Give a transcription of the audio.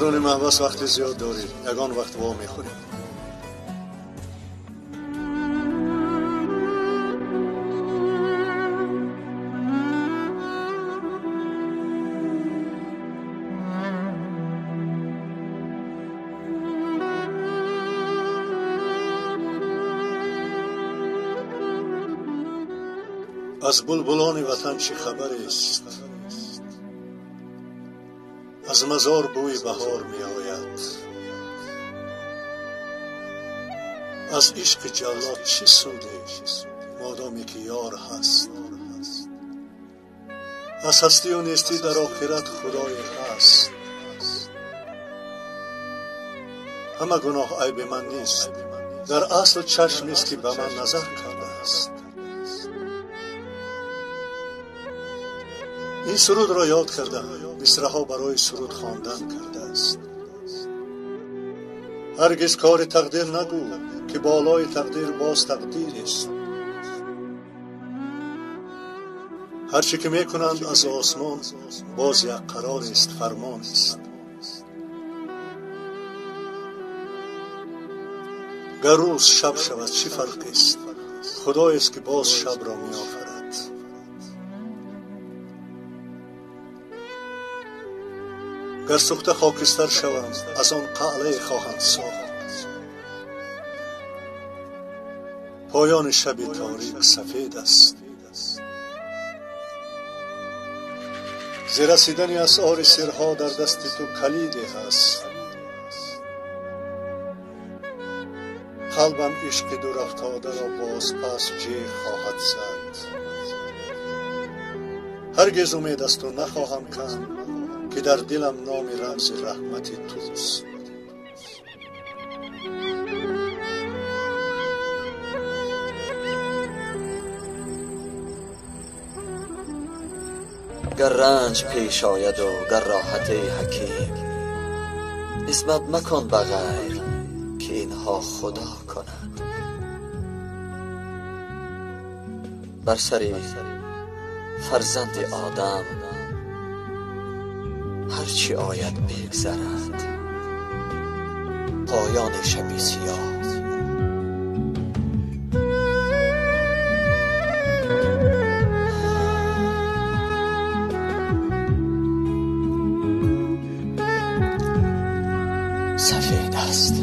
Даруни маҳбас вақти зиёд дорӣ, ягон вақт во мехӯрӣ. Аз булбулони ватан чӣ хабарест? Аз мазор бӯи баҳор меояд. Аз ишқи ҷаллод чӣ суде, модоме ки ёр ҳаст? Аз ҳастию нестӣ дар охират худое ҳаст. Ҳама гуноҳ айби ман нест, дар асл чашмест ки ба ман назар кардааст. Ин сурудро ёд карда, мисраҳо барои суруд хондан кардааст. Ҳаргиз кори тақдир нагӯ, ки болои тақдир боз тақдирест. Ҳарче ки мекунанд аз осмон, боз як қарорест, фармонест. Гар рӯз шаб шавад, чӣ фарқест? Худоест ки боз шабро меофарад. Гар сӯхта хокистар шавам, аз он қалъае хоҳанд сохт. Поёни шаби торик сафед аст. Зи расидани асъори сирҳо дар дасти ту калиде ҳаст. Қалбам ишқи дурафтодаро бозпас ҷеғ хоҳад зад. Ҳаргиз умед аз ту нахоҳам канд, ки дар дилам номи рамзи раҳмати туст. Гар ранҷ пеш ояду гар роҳат эй ҳаким, нисбат макун ба ғайр, ки инҳо худо кунад. Бар сари фарзанди одам ҳарчи ояд бигзарад. Поёни шаби сиёҳ сафед аст.